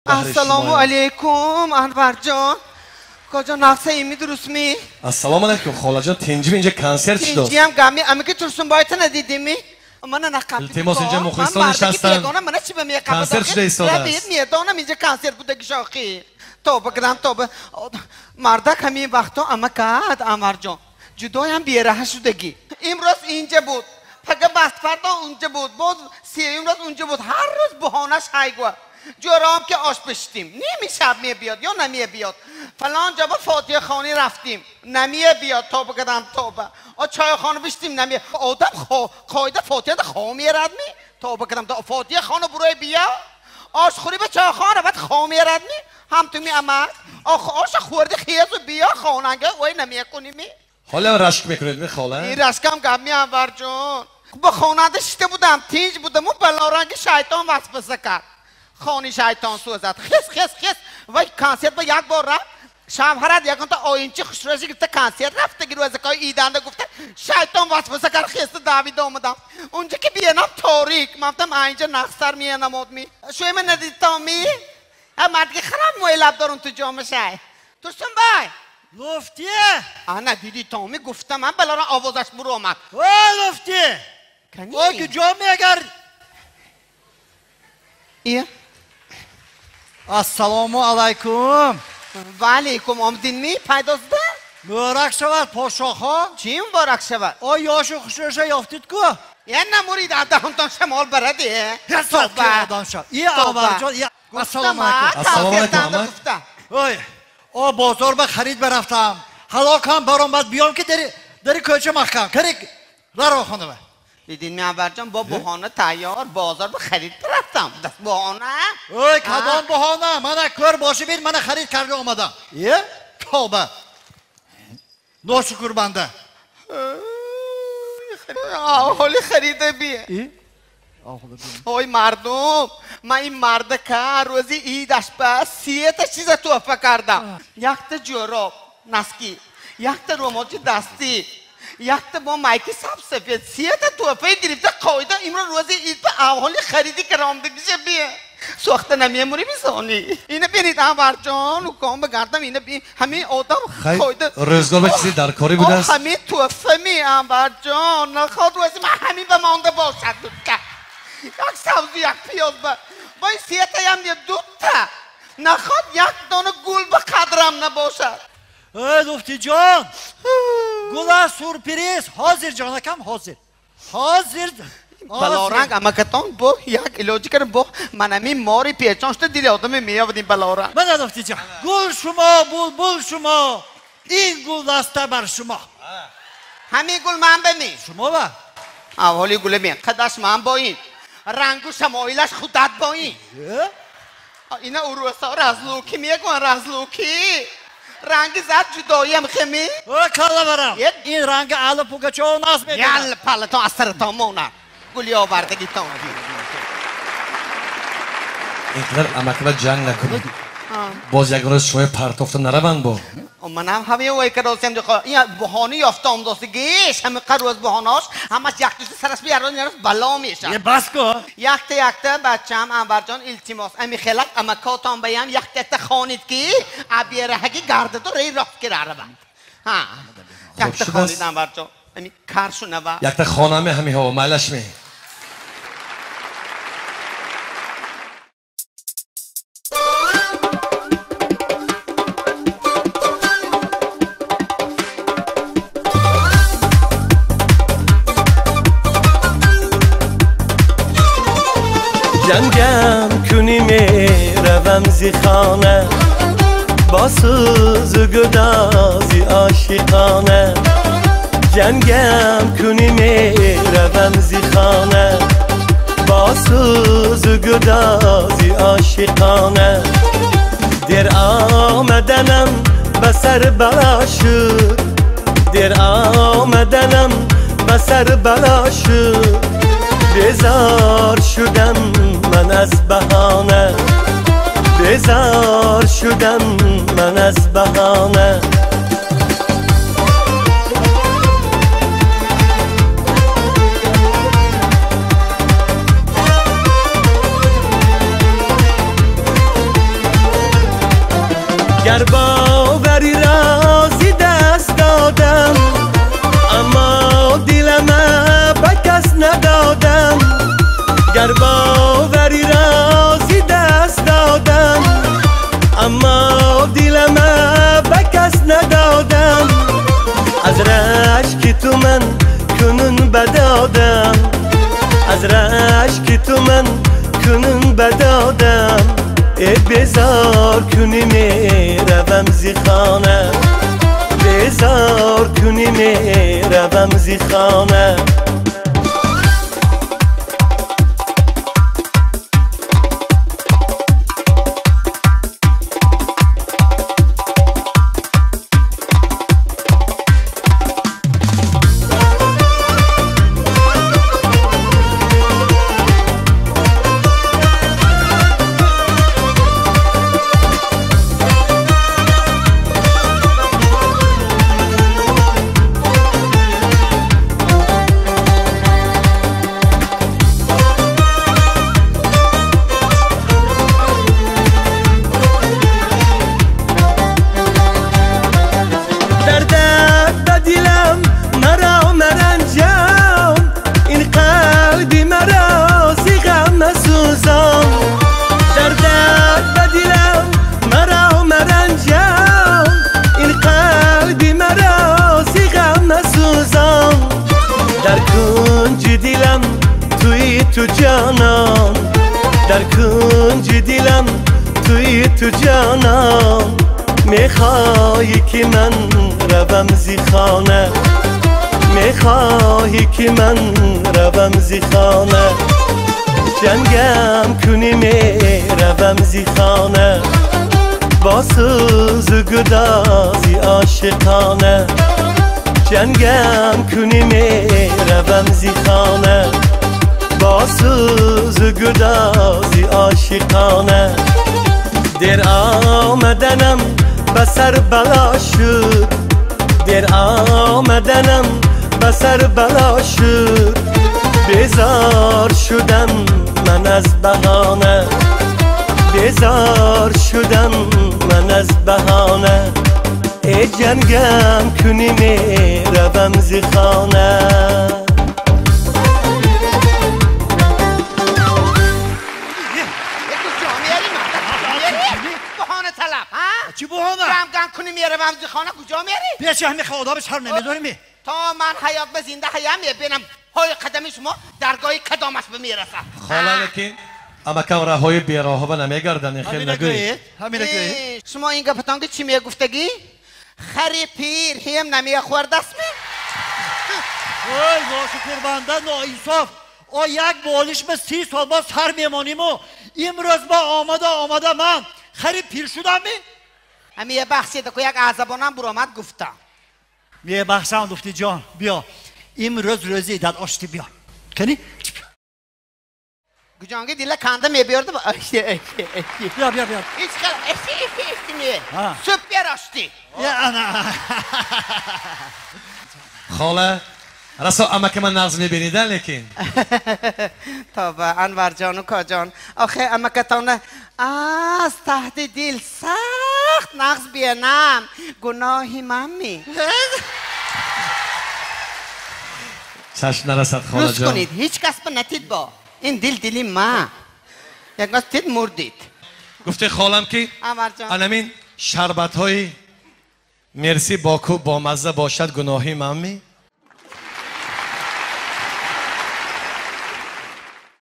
Ассалому алейкум, Анварҷон. Коҷо нақса ими дурустми? Ассалому алейкум, холаҷон, тинҷими инҷа консерт шуд. Тинҷиям гами, амики Турсунбойта надидими? Мана нақаб. Илтимос, инҷа мухлисон нишастанд. Мана чи ба меқаб. Консерт шуда истодааст. Медонам инҷа консерт будаги шохи. Тоба грам тоба. Мардак ҳамин вақто амакат, Анварҷон. Ҷудоям бераҳа шудаги. Имрӯз инҷа буд. Пага бастфардо унҷа буд. Боз сеюм рӯз унҷа буд. Ҳар рӯз буҳонаш ҳайгва. Ҷӯрам ки ош пиштим. Ними шаб мебиёд ё намебиёд. Фалон ҷо ба фотиҳахонӣ рафтим. Намебиёд, тоба кардам тоба. О чойхона биштим наме. Одам қоида фотиҳада хо мерадми? Тоба кардам тоба. Фотиҳахона бурои бия. Ошхӯрӣ ба чойхона баъд хо мерадми? Ҳам ту ми амак. Оша хӯрди хезу бия хонанга ой намекуними? Ҳолам рашк мекунед ми хола? Ин рашкам гап ми Анварҷон. Ба хонанда шишта будам, тинҷ будаму балоранги шайтон васваса кард. Хони шайтон сӯзад. Хес, хес, хес. Вай консерт ба як бор рафт. Шавҳарат ягонта оинчи хушрӯши гирифта консерт рафта гирӯзакои иданда гуфта шайтон васваса кард, хеста давида омадам. Унҷа ки биенам торик. Ман гуфтам а инҷа нақсар миенамод ми. Шӯема надидтон ми? А мардги хараб мӯйлаб дорум ту ҷомашай. Турсунбай. Луфти? А надидитон ми гуфтам ман балора овозаш буромад. О Луфти! О ки ҷо мегар? Ия? Ассалому алайкум. Ва алейкум. Омдинми? Пайдосда? Муборак шавад, подшоҳон. Чӣ муборак шавад? О ёшу хушрӯша ёфтид ку? Я намурид, даҳонтон шамол баради. Одам шав. И Анварҷон, и ассалому алайкум. Ассалому алайкум. Ой, о бозор ба харид барафтам. Ҳалокам баромад биём ки дари кӯча маҳкам. Карик раро хонава. Дидин Анварҷон бо буҳона тайёр бозор ба харид рафтам. Даст буҳона? Ой, кадом буҳона? Мана кор боши бин, мана харид карда омадам. Е? Тоба. Ношукр банда. Ҳоли харида би. Ой мардум, ман ин мардака рӯзи идаш ба сета чиза туҳфа кардам. Якта ҷӯроб, наски, якта рӯмолчи дастӣ, якта бо майки сабсафед, сета туҳфаи гирифта қоида имрӯз рӯзи ид ба авҳоли хариди каромдагиша би. Сохта намемурӣ бисонӣ. Ина бинед Анварҷон, уком багардам, ина би ҳамин одам қоида. Рӯзгор ба чизе даркорӣ будааст? Ҳамин туҳфа ми Анварҷон, наход рӯзи ман ҳамин ба монда бошад дутка. Як сабзу як пиёз ба. Бо ин сетаям не дута. Наход як дона гул ба қадрам набошад. Эй Луфтиҷон, гула сюрприз. Ҳозир ҷонакам, ҳозир. Ҳозир. Балоранг амакатон бо як илоҷи кардам бо ман ҳамин мори печон шуда дили одаме меёвадим балоранг. Мана Луфтиҷон, гул шумо, булбул шумо, ин гул даста бар шумо. Ҳамин гул ман ба ми? Шумо ба? Аввали гуле мен, қадаш ман бо ин, рангу шамоилаш худат бо ин. Ина урусо разлуки мегӯянд, разлуки. Ранги зад ҷудоиям хеми? О, кала барам. Ин ранги Алла Пугачёва нас мебинад. Ял палатон аз саратон монад. Гули овардагитон. Ин қадар амакива ҷанг накунед. Боз як рӯз шумои партофта нараванд бо. Манам ҳамин ой кардосем дихо. Ин буҳони ёфта омдост геш ҳамин қар рӯз буҳонош ҳамаш яктушта сараш биярон ярос бало мешавад. Е бас ку. Якта якта бачам Анварҷон илтимос ами хелак амакотон баям якта якта хонид ки абераҳаги гардаду рей рост кирараванд. Ҳа. Якта хонид Анварҷон. Ами кар шунава. Якта хонаме ҳамиҳо майлаш ме. Ҷангам кунӣ меравам зи хона бо сӯзу гудози ошиқона. Ҷангам кунӣ меравам зи хона бо сӯзу гудози ошиқона. Дер омаданам ба сар бало шуд, дер омаданам ба сар бало шуд. Безор шудам ман аз баҳона, безор шудам ман аз баҳона. گر باوری رازی دست دادم اما دلم به کس ندادم گر باوری رازی دست دادم اما دلم به کس ندادم از رشک تو من کنون بدادم از رشک تو من کنون بدادم ای بیزار کنی میروم زی خانه بیزار کنی میروم زی خانه تو جانان در کنج دلم توی تو جانان میخواهی که من روم زی خانه میخواهی که من روم زی خانه جنگم کنی میروم زی خانه با سوز و گدازی عاشقانه جنگم کنی میروم زی خانه با سوز و گدازی عاشقانه در آمدنم به سر بلا شد در آمدنم به سر بلا شد بیزار شدم من از بهانه بیزار شدم من از بهانه ای جنگم کنی میروم زی خانه چی بهانه؟ جنگم کنی میروم زی خانه کجا میری؟ بیا چه همه آدابش هر نمیدونی تا من حیات به زنده حیم میبینم های قدم شما درگاه کدامش به میرسد خاله لیکن امکان راههای بیراهه نمیگردن خیلی نگویید همین نگویید شما این گپتان که چی میگفتگی؟ خری پیر هم نمیخورد است می؟ ای باشه قربانده ناانصاف آ یک بالش به 30 سال باز سر میمانیم و امروز با آمده آمده من خری پیر شدم می؟ همی یه بخشی که یک عزبانم برآمد گفتم یه بخشم گفتی جان بیا امروز روزی داد آشتی بیا کنی؟ گوجانگی دیل کنده میبیارد بیا بیا بیا هیچ خیلی اشتی اشتی اشتی میه سوپر آشتی خاله رسا امک من نغز میبینیدن لیکن توبه انور جان و کا جان آخه امکتانه از تحت دل سخت نغز بینم گناهی من می چشم نرسد خاله جان کنید هیچ کس به نتید با این دل دلی ما یک بس تید مردید گفته خالم که انمین شربت های مرسی باکو با مزه باشد گناهی من می